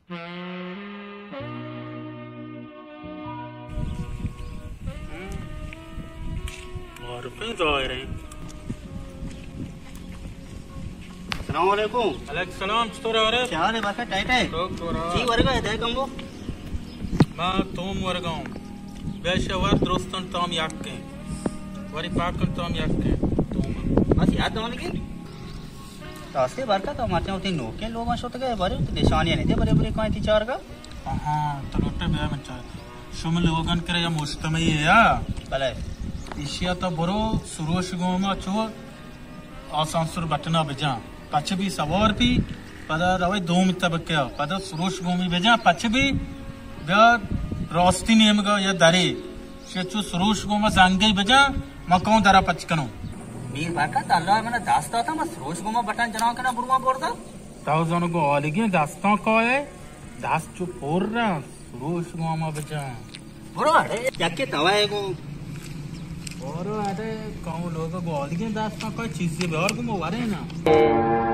معرفیں ظاہر ہیں۔ السلام علیکم۔ وعلیکم السلام، چطور ہے عارف؟ کیا حال ہے؟ برکت ٹائٹ ہے؟ ٹھیک، ٹھیک۔ جی، ورگا ہے، دے کمبو۔ ما توم ورگا ہوں۔ بے شوار درستن توم یک ہیں۔ وری پاکن توم یک ہیں۔ توم۔ بس یاد دوان کی؟ راستی برکت، تو مرچاں وتی نوکیں لوگاں شتگ ئے، بارے وتی نشانی نہیں دے، بارے بارے کائیں تی چارگا۔ ہاں، تو لوٹے بیا من چار۔ شما لوگان کرے یا مجتمعی ہے یا؟ بلے۔ ایشیا تو برو سروش گوما چو آسانسور بٹنا بجان۔ پچ بی سوار بی، پدا روی دومی طبقہ، پدا سروش گومی بجان، پچ بی بیا راستی نیمگا یا دری۔ شے چو سروش گوما زنگی بجان، ما کون درا پچ کنوں۔ میر برکت، اللہ من دست داتا، ما سروش گوما بٹن جنان کنا برواں بردا۔ تو زانو گو آلگیں دستاں کائے، دست چو پر رہا، سروش گوما بجان۔ برو اڑے، یکے توائے گو۔ برو اڑے، کہوں لوگ گو آلگیں دستاں کائے، چیزے بیار گو، ما ورے نا۔